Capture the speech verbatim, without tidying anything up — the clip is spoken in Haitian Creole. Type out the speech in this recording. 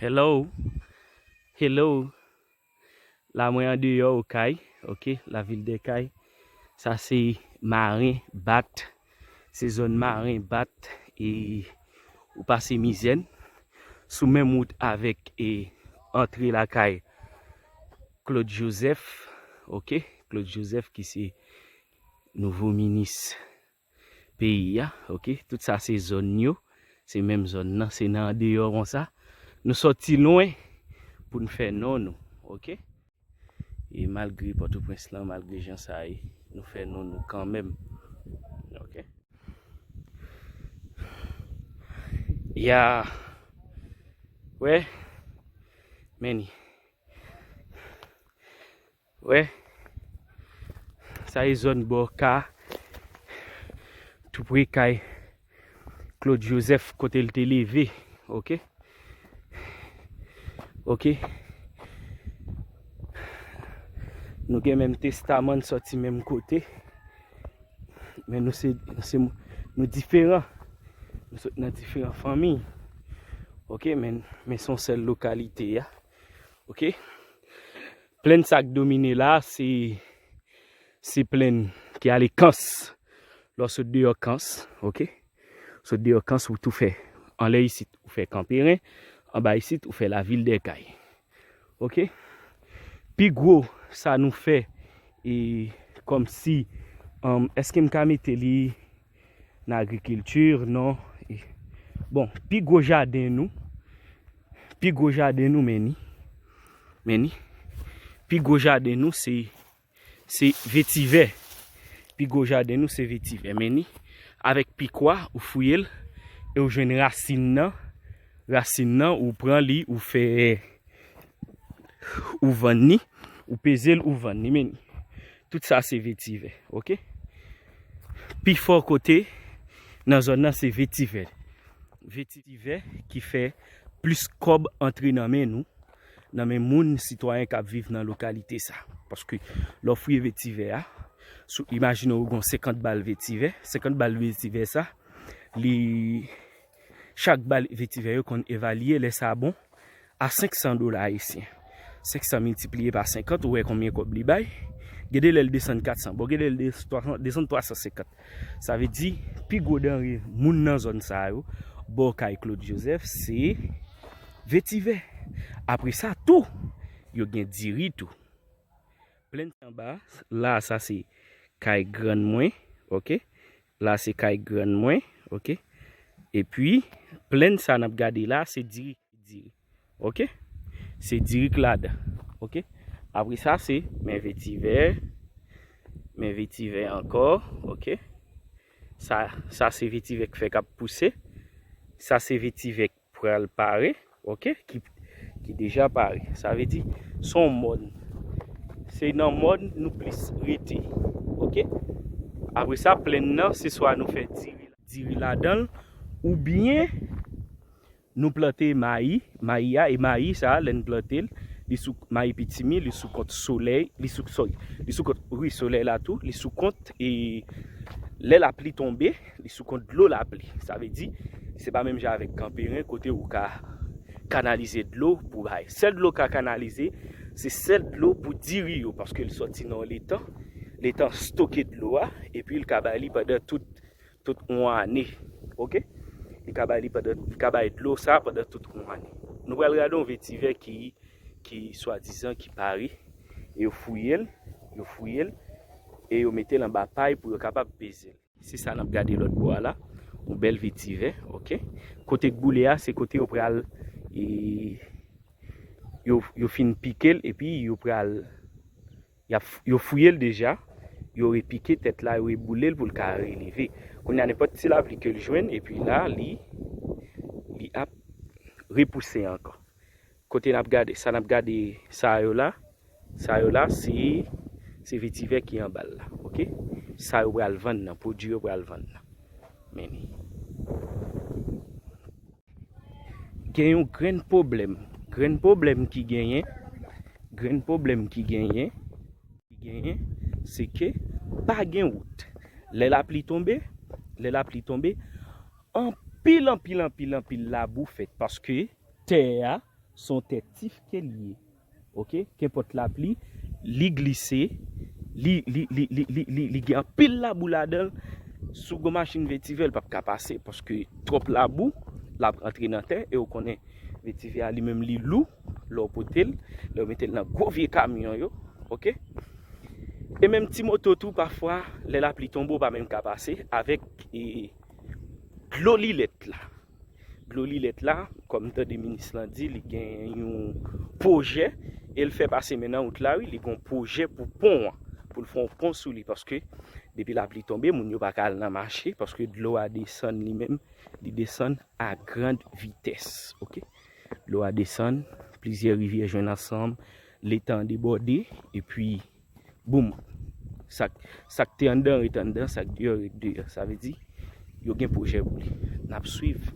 Hello. Hello. La mwen andeyò Okay, oke, lavil dè Kay. Sa se Maren, Bat. Se zòn Maren, Bat, e ou pase Mizèn. Sou menm wout avèk e antre lakay Claude Joseph, oke? Claude Joseph ki se nouvo minis peyi a, oke? Tout sa se zòn yo, se menm zòn nan, se nan andeyò konsa. Nou sòti lwen pou n fè non nou, oke? E malgre Pòtoprens lan, malgre jan sa ye, nou fè non nou kanmenm, oke? Ya, wè, men ni. Wè, sa e zòn bò ka, tou pre kay Claude Joseph kote l te leve, oke? Oke? Nou gen menm testaman, n sòti menm kote, men nou se, se nou diferan. Nou sot nan diferan fanmi. Oke, men, men se yon sèl lokalite a. Oke? Plèn sa k domine la, se, se plèn ki ale Kans. Lè w sot deyò Kans, oke? Sot deyò Kans, ou tou fè. Anlè isit, ou fè Kanperen. Anba isit, ou fè lavil dè Kay. Oke? Pi gwo sa nou fè, e kòmsi, um, èske m ka mete li nan agrikilti? Non. E, bon, pi gwo jaden nou, pi gwo jaden nou, men ni. Men ni. Pi gwo jaden nou, se, se vetivè. Pi gwo jaden nou, se vetivè. Men ni. Avèk pikwa, ou fouye l, e ou jwenn rasin nan. Rasin nan, ou pran li, ou fè, ou vann ni, ou peze l, ou vann ni, men ni. Tout sa se vetivè, oke? Pi fò kote nan zòn nan se vetivè. Vetivè ki fè plis kòb antre nan men nou, nan men moun, sitwayen k ap viv nan lokalite sa. Paske lè w fouye vetivè a, sou, imajine w gen senkant bal vetivè, senkant bal vetivè sa, li, chak bal vetivè yo konn evalye lè sa bon a senk san dola ayisyen. Senk san miltipliye pa senkant, ou wè konbyen kòb li bay. Gen de lè l desann kat san. Bon, gen de lè l desann twa san senkant. Sa vle di, pi gwo danre moun nan zòn sa yo, bò kay Claude Joseph, se vetivè. Apre sa tou, yo gen diri tou. Plèn anba, la sa se kay grann mwen, oke? La se kay grann mwen, oke? Epi, plèn sa n ap gade la, se diri, diri, oke? Se diri k ladan, oke? Apre sa, se men vetivè, men vetivè ankò, oke? Sa, sa se vetivè k fèk ap pouse. Sa se vetivè k pral pare, oke? Ki, ki deja pare. Sa vle di, se yon mòn. Se nan mòn nou plis rete, oke? Apre sa, plèn nan, se swa nou fè diri, diri ladan l, oubyen nou plante mayi, mayi a, e mayi sa, lè n plante l, li sou mayi pitimi, li sou kont solèy, li sou, sorry, li sou kont, wi, solèy la tou, li sou kont, e lè lapli tonbe, li sou kont dlo lapli. Sa vle di, se pa menm jan avèk Kanperen, kote ou ka kanalize dlo pou bay. Sèl dlo ka kanalize, se sèl dlo pou diri yo, paske l sòti nan yon letan, letan stoke dlo a, epi l ka bay li pandan tout, tout yon ane. Oke? Li ka bay li pandan, li ka bay dlo sa pandan tout yon ane. Nou pral gade yon vetivè ki, ki swadizan ki pare, e yo fouye l, yo fouye l, e yo mete l anba pay pou yo kapab peze l. Se sa n ap gade lòt bò a la. Yon bèl vetivè, oke. Kote k boule a, se kote yo pral, e, yo, yo fin pike l, epi yo pral, y ap, yo fouye l deja, yo repike tèt la, yo reboule l pou l ka releve. Kounye a, nenpòt ti lapli ke l jwenn, epi la, li, li ap repouse ankò. Kote n ap gade, sa n ap gade, sa yo la, sa yo la, se, se vetivè ki anba l la, oke? Sa yo pral vann nan, pwodui yo pral vann nan. Men ni. Gen yon grenn pwoblèm, grenn pwoblèm ki genyen, grenn pwoblèm ki genyen, ki genyen, se ke pa gen wout. Lè lapli tonbe, lè lapli tonbe, anpil, anpil, anpil, anpil labou fèt, paske tè a, Se yon tè tif ke li ye. Oke? Kenpòt lapli, li glise, li, li, li, li, li, li, li gen anpil labou ladan l. Si w gen yon machin vetivè, l p ap ka pase, paske twòp labou, l ap rantre nan tè, e w konnen vetivè a li menm li lou, lè w pote l, lè w mete l nan gwo vye kamyon yo, oke? E menm ti moto tou, pafwa, lè lapli tonbe, w pa menm ka pase avèk e, dlo lilèt la. Dlo lilèt la, kòm m tande minis lan di, li gen yon pwojè, e l fè pase men nan wout la, wi, li gen yon pwojè pou pon an, pou l fè yon pon sou li, paske depi lapli tonbe, moun yo pa ka al nan mache, paske dlo a desann li menm, li desann a grand vitès, oke? Dlo a desann, plizyè rivyè jwenn ansanm, letan debòde, epi, boum, sa k, sa k te anndan ret anndan, sa k deyò ret deyò. Sa vle di, yo gen pwojè pou li. N ap swiv.